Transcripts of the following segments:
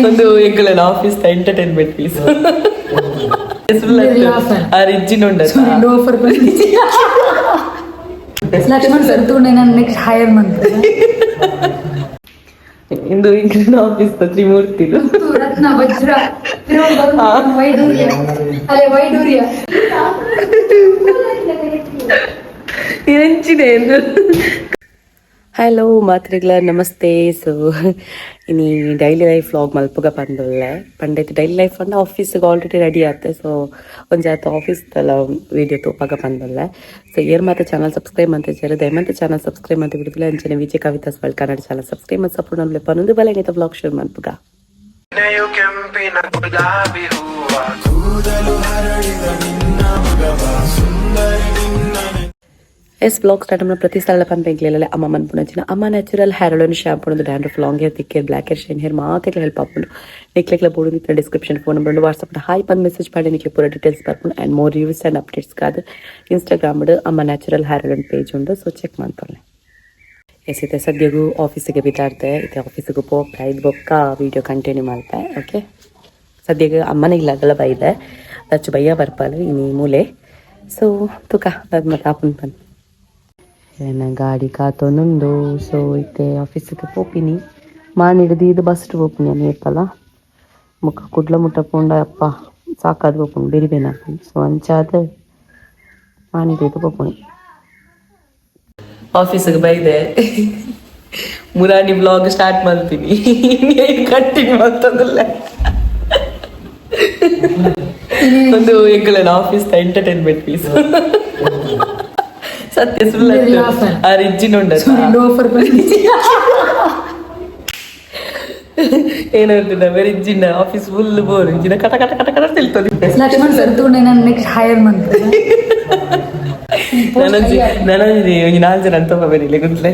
ಒಂದು ಎಂಕುಲೆನ office entertainment piece. ಆ ರಿಜ್ಜಿನ ಉಂಡ. ಆಫರ್. ಲಕ್ಷ್ಮಣ್ ಸರ್ ತೂಂಡೆ ನಾನು ನೆಕ್ಸ್ಟ್ ಹೈಯರ್ ಮಂತ್. ಇಂದು ಎಂಕುಲೆನ ಆಫೀಸ್ ತ್ರಿಮೂರ್ತಿಲು. ರತ್ನ, ವಜ್ರ, ವೈಡೂರ್ಯ, ಅಲೆ ವೈಡೂರ್ಯ. ಎಂಚಿದೆ? ಹಲೋ ಮಾತ್ರೆಗಳ, ನಮಸ್ತೆ. ಸೊ ಇನಿ daily life vlog ಮಲ್ಪುಗ ಪಂದುಲ್ಲೆ ಪಂಡೈತೆ. ಡೈಲಿ ಲೈಫ್ ಪಂಡ ಆಫೀಸಿಗೆ ಆಲ್ರೆಡಿ ರೆಡಿ ಆತೆ. ಸೊ ಒಂಜಾತ ಆಫೀಸ್ ತಲ ವಿಡಿಯೋ ತೋಪಾಗ ಪಂದುಲ್ಲೆ. ಸೊ ಏರ್ ಮಾತ ಚಾನಲ್ ಸಬ್ಸ್ಕ್ರೈಬ್ ಅಂತ ದಯಮಂತ ಚಾನಲ್ ಸಬ್ಸ್ಕ್ರೈಬ್ ಅಂತ ಬಿಡುದಿಲ್ಲ. ಅಂಚನೆ Vijay Kavitha's world Kannada channel subscribe ಮತ್ತು ಸಪೋರ್ಟ್ ಮಲ್ಪುಲೆ ಪನೊಂದು ಬಲೆ ವ್ಲಾಗ್ ಶುರು ಮಲ್ಪುಗ. ಕೆಂಪಿನ ಗುಲಾಬಿ ಹೂವ. ಕೂದಲು ಹರಳಿದ ನಿನ್ನ ಮಗವ ಸುಂದರಿ ನಿನ್ನ S, vlog start ನಮ್ಮ ಪ್ರತಿ ಸಲ ಪನ್ಪೆಂಕ್ಲೆಲ್ಲ ಅಮ್ಮ ಮನ್ಪುನಂಚಿನ ಅಮ್ಮ natural hair oil, shampoo. ಒಂದು dandruff, long hair, thick hair, black hair, shine hair ಮಾತೆಗ್ಲ help ಆಪುಂಡು. ನಿಕ್ಲೆಗ್ಲ ಬೋಡು description phone number, WhatsApp hi ಪಂದ್ ಮೆಸೇಜ್ ಪಾಡಿ ನಿಕ್ಲೆ ಪೂರ ಡೀಟೇಲ್ಸ್ ಬರ್ಪುಂಡು. And more reviews and updates ಕಾದ್ ಇನ್ಸ್ಟಾಗ್ರಾಮ್ ಅಮ್ಮ natural hair oil page ಉಂಡು. ಸೊ ಚೆಕ್ ಮಾಡ್ತಾಳೆ. ಎಸ್, ಇತ್ತೆ ಸದ್ಯಗೂ ಆಫೀಸಿಗೆ ಬಿದ್ದಾಡ್ತೆ. ಇತ್ತೆ ಆಫೀಸಿಗೆ ಪೋಪ, ಇದು ಬೊಕ್ಕ ವಿಡಿಯೋ ಕಂಟಿನ್ಯೂ ಮಾಡ್ತೆ. ಓಕೆ, ಸದ್ಯಗೆ ಅಮ್ಮನ ಇಲ್ಲಗಲ ಬೈದೆ ದಚ್ಚು ಬಯ್ಯ ಬರ್ಪಾಲು ಇನಿ ಮೂಲೆ. ಸೊ ತುಕ ಅದು ಮತ್ತೆ ಆಪುನ್ ಪನ್ ಎನ್ನ ಗಾಡಿ ಕಾತೊಂದುಂಡು. ಸೊ ಇತ್ತೆ ಆಫೀಸಿಗೆ ಪೋಪಿನಿ. ಮಾನಿಡ್ದು ಇದು ಬಸ್ ಪೋಪಿನಿ ಏಪಲ ಮುಖ ಕುಡ್ಲ ಮುಟ್ಟ ಪೋಂಡ ಅಪ್ಪ ಸಾಕಾದ್ ಪೋಪುಂಡು, ಬೆರಿಬೇನ. ಸೊ ಅಂಚಾದ ಮಾನಿಡ್ದು ಪೋಪುನಿ. ಆಫೀಸಿಗೆ ಬೈದೆ. ಮುರಾನಿ ವ್ಲಾಗ್ ಸ್ಟಾರ್ಟ್ ಮಾಡ್ತೀನಿ, ಕಂಟಿನ್ಯೂ ಮಾಡ್ತದಲ್ಲ. ಒಂದು ಎಂಕುಲೆನ office entertainment piece. ಸತ್ಯ ಸುಳ್ಳು? ಆ ರಿಜ್ಜಿನ ಉಂಡ. ಆಫರ್. ಏನಂತಿದ್ದ ರಿಜ್ಜಿನ office full bore. ಇಜ್ಜಿನ ಕಟ ಕಟ ಕಟ ಕಟ ತಿಳ್ತದೆ. ಲಕ್ಷ್ಮಣ್ ಸರ್ ತೂಂಡೆ ನಾನು ನೆಕ್ಸ್ಟ್ ಹೈಯರ್ ಮಂತ್. ನನಂಜಿ ನನಂಜಿ ಒಂಜಿ ನಾಲ್ ಜನ ಅಂತ ಬರೀಲೆ ಗುಂತ್ಲೆ.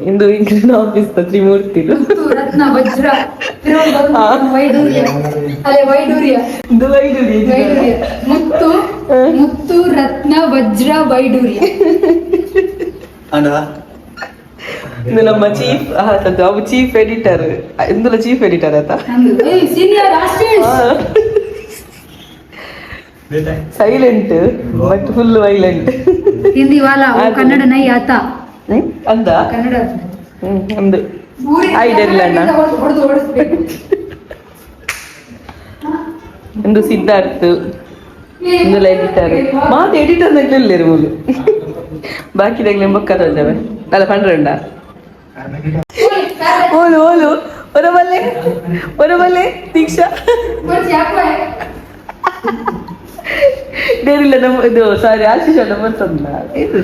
ಇಂದು ಎಂಕುಲೆನ ಆಫೀಸ್ ತ್ರಿಮೂರ್ತಿಲು. ರತ್ನ, ವಜ್ರ, ವೈಡೂರ್ಯ, ಅಲೆ ವೈಡೂರ್ಯ. ಇದು ವೈಡೂರ್ಯ. ವೈಡೂರ್ಯ, ಮುತ್ತು, ಮುತ್ತು, ರತ್ನ, ವಜ್ರ, ವೈಡೂರ್ಯ. ಅಣ್ಣ. ಇದು ನಮ್ಮ ಚೀಫ್ ಅವು ಚೀಫ್ ಎಡಿಟರ್. ಇಂದುಲ ಚೀಫ್ ಎಡಿಟರ್ ಆತ. Senior. Silent but full violent. Hindi वाला वो कन्नड़ नहीं आता. ಅಂದ. ಕನ್ನಡ. ಅಂದು ಐಡಿಯಾ ಇಲ್ಲ ಅಣ್ಣ. ಹೊಡೆದು ಓಡಿಸ್ಬೇಕು. ಇಂದು ಸಿದ್ಧಾರ್ಥ್, ಇಂದುಲ ಎಡಿಟರ್. ಮಾತು ಎಡಿಟರ್ ನಗ್ಲಿಲ್ಲ ಮೂಲು ಬಾಕಿ ದಗ್ಲೆ ಬೊಕ್ಕ ತೋಜವೆ ಅಲ್ಲ ಪಂಡ್ರಂಡ. ಓಲು ಓಲು ಒರ ಬಲ್ಲೆ, ಒರ ಬಲ್ಲೆ ದೀಕ್ಷಾ. ಡೇರಿಲ್ಲ ನಮ್ಮ ಇದು ಸಾರಿ ಆಶೀಶ್ ಅಣ್ಣ ಬರ್ತದ ಇದು.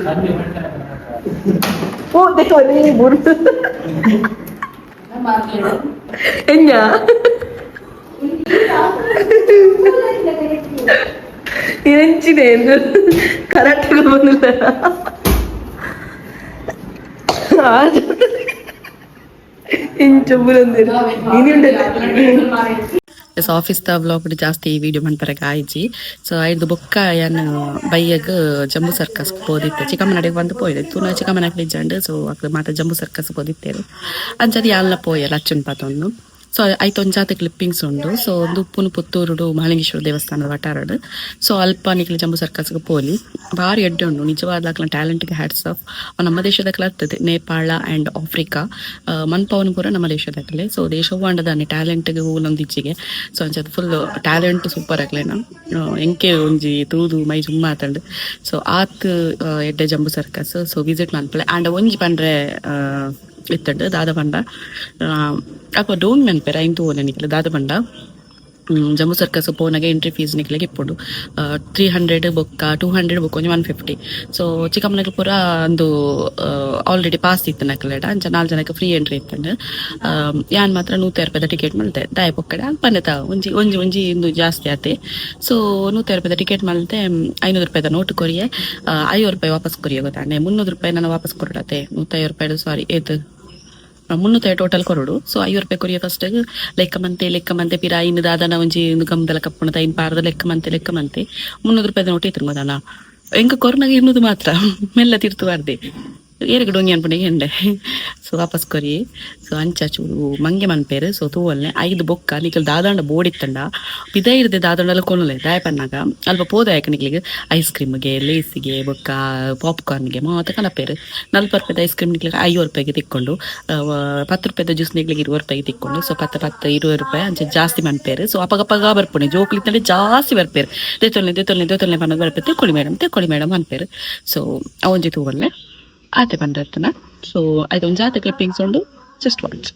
ಓ देखो ಅದೇ ಬುರ್ದು ಎಂಜ ಎಂಚಿದೆ ಎಂದು ಕರೆಕ್ಟ್ ಬಂದಿಲ್ಲ. ಇಂಚ ಬುರಂದಿರು S, office the vlog ಜಾಸ್ತಿ ವಿಡಿಯೋ ಮನ್ಪರೆಗ್ ಆಯ್ಜಿ. ಸೊ ಐದು ಬೊಕ್ಕ ಯಾನ್ ಬಯ್ಯಗ್ ಜಂಬೂ ಸರ್ಕಸ್ ಪೋದಿತ್ತೆ. ಚಿಕ್ಕಮ್ಮನಡೆಗೆ ಬಂದು ಪೋಯಿದೆ ತೂನ ಚಿಕ್ಕಮ್ಮನ ಇಜ್ಜಂಡ್. ಸೊ ಅಕ್ಲು ಮಾತ ಜಂಬೂ ಸರ್ಕಸ್ ಪೋದಿತ್ತೇರು. ಅಂಚದ ಯಾಲ್ನ ಪೋಯೆ ಲಚ್ಚುನ್ ಪಾತೊಂದು. ಸೊ ಐತ ಒಂಜಾತ ಕ್ಲಿಪ್ಪಿಂಗ್ಸ್ ಉಂಡು. ಸೊ ಒಂದು ಉಪ್ಪುನು ಪುತ್ತೂರುಡು ಮಹಾಲಿಂಗೇಶ್ವರ ದೇವಸ್ಥಾನದ ವಟಾರಡು. ಸೊ ಅಲ್ಪ ನಿಕ್ಲೆ ಜಂಬೂ ಸರ್ಕಸ್ಗೆ ಪೋಲಿ, ಭಾರಿ ಎಡ್ಡೆ ಉಂಡು. ನಿಜವಾದ ಅಕ್ಲ ಟ್ಯಾಲೆಂಟ್ಗೆ ಹ್ಯಾಟ್ಸ್ ಆಫ್. ನಮ್ಮ ದೇಶದಕ್ಲ ಆಗ್ತದೆ ನೇಪಾಳ ಆ್ಯಂಡ್ ಆಫ್ರಿಕಾ ಮನ್ಪವನು ಪೂರ ನಮ್ಮ ದೇಶದಕ್ಕಲೆ. ಸೊ ದೇಶ ಹೂವಾಂಡದಾನೆ ಟ್ಯಾಲೆಂಟ್ಗೆ ಹೂಲೊಂದಿಚ್ಚಿಗೆ. ಸೊ ಅಂಚದ full talent super ಆಗ್ಲೇನ. ಎಂಕೆ ಒಂಜಿ ತೂದು ಮೈ ಜುಮ್ಮ ಆತಂಡ್. ಸೊ ಆತ್ ಎಡ್ಡೆ ಜಂಬೂ circus. So visit ಮನ್ಪಲೆ. And ಒಂಜಿ ಪಂಡ್ರೆ ಇತ್ತಂಡ್ ದಾದ ಪಂಡ ಅಲ್ಪ ಡೋಂಗ್ ನೆನ್ಪೆರ ಐನ್ ತೂವೊನೆ ನಿಕ್ಲೆ. ದಾದ ಪಂಡ ಜಂಬೂ ಸರ್ಕಸ್ ಪೋನಾಗ ಎಂಟ್ರಿ ಫೀಸ್ ನಿಕ್ಲೆಗ್ ಇಪ್ಪುಂಡು 300 ಬೊಕ್ಕ 200 ಬೊಕ್ಕ ಒಂಜಿ 150. ಸೊ ಚಿಕ್ಕಮ್ಮನಕ್ಲು ಪೂರ ಒಂದು ಆಲ್ರೆಡಿ ಪಾಸ್ ಇತ್ತು ನಕ್ಲೆಡ. ಅಂಚ ನಾಲ್ ಜನಕ್ಕೆ ಫ್ರೀ ಎಂಟ್ರಿ ಇತ್ತಂಡ್. ಯಾನ್ ಮಾತ್ರ 150 ರೂಪಾಯಿದ ಟಿಕೆಟ್ ಮಲ್ತೆ. ದಾಯ ಪೊಕ್ಕಡೆ ಅಲ್ಪನೆ ಒಂಜಿ ಒಂಜಿ ಒಂಜಿ ಇಂದು ಜಾಸ್ತಿ ಆತೆ. ಸೊ 150 ರೂಪಾಯಿದ ಟಿಕೆಟ್ ಮಲ್ತೆ. 500 ರೂಪಾಯಿದ ನೋಟು ಕೊರಿಯೆ, 50 ರೂಪಾಯಿ ವಾಪಸ್ ಕೊರಿಯೆ ಗೊತ್ತಾಂಡೆ. 300 ರೂಪಾಯಿ ನಾನು ವಾಪಸ್ ಕೊರಡತೆ. 150 ರೂಪಾಯಿ, ಸಾರಿ, ಏತ್ 350 ಟೋಟಲ್ ಕೊರಡು. ಸೊ 50 ರೂಪಾಯಿ ಕೊರಿಯ. ಫಸ್ಟ್ ಲೆಕ್ಕ ಮಂತೆ, ಲೆಕ್ಕ ಮಂತೆ ಪಿರ ಇನ್ನು ದಾದನ ಒಂಜಿ ಇಂದು ಗಮ್ದಲ ಕಪ್ಪುಣದ ಇನ್ ಪಾರದ ಲೆಕ್ಕ ಮಂತೆ, ಲೆಕ್ಕ ಮಂತೆ. 300 ರೂಪಾಯಿದ ನೋಟ್ ಇತ್ತು ಗೊತ್ತಾನ. ಎಂಕ ಕೊರ್ನಾಗ 200 ಮಾತ್ರ ಮೆಲ್ಲ ತಿರ್ತು ಬಾರ್ದೆ. ಏರಿಗೆ ಡೊಂಗಿ ಅನ್ಪುಂಡೆ ಎಂಡೆ ಸೊ ವಾಪಸ್ ಕೊರಿ. ಸೊ ಅಂಚ ಚೂರು ಮಂಗೆ ಮನ್ಪೇರು. ಸೊ ತೂವಲ್ನೆ ಐದು ಬೊಕ್ಕ ನಿಕಲ್ ದಾದಾಂಡ ಬೋಡಿತ್ತಂಡ ಪಿದ ಇರ್ದೆ ದಾದಾಂಡಲ ಕೊನೊಲೆ ದಾಯ ಪನ್ನಾಗ ಅಲ್ಪ ಪೋದಾಯಕ ನಿಕ್ಲಿಗೆ ಐಸ್ ಕ್ರೀಮ್ಗೆ ಲೇಸಿಗೆ ಬೊಕ್ಕ ಪಾಪ್ಕಾರ್ನ್ಗೆ ಮಾತ ಕನಪೇರು. 40 ರೂಪಾಯಿದ ಐಸ್ ಕ್ರೀಮ್ ನಿಕ್ಲಿಗೆ 5 ರೂಪಾಯಿಗೆ ತಿಕ್ಕೊಂಡು, 10 ರೂಪಾಯಿದ ಜ್ಯೂಸ್ ನಿಕ್ಲಿಗೆ 20 ರೂಪಾಯಿಗೆ ತಿಕ್ಕೊಂಡು. ಸೊ 10 10 20 ರೂಪಾಯಿ ಅಂಚೆ ಜಾಸ್ತಿ ಮನ್ಪೇರು. ಸೊ ಅಪಗಪಗ ಬರ್ಪುಣೆ ಜೋಕ್ಲಿತ್ತಂಡೆ ಜಾಸ್ತಿ ಬರ್ಪೇರು. ದೇತೊಲ್ನೆ ದೇತೊಲ್ನೆ ದೇತೊಲ್ನೆ ಪನ್ನೋದು ಬರ್ಪೇರು. ತೆಕ್ಕೊಳ್ಳಿ ಮೇಡಮ್ ತೆಕ್ಕೊಳ್ಳಿ ಮೇಡಮ್ ಅನ್ಪೇರು. ಸೊ ಅವೊಂಜಿ ತೂವಲ್ನೆ ಆತೆ ಪಂಡರ್ತನ. ಸೊ ಐತ ಒಂಜಾತೆ ಕ್ಲಿಪ್ಪಿಂಗ್ಸ್ ಉಂಡು, ಜಸ್ಟ್ ವಾಚ್.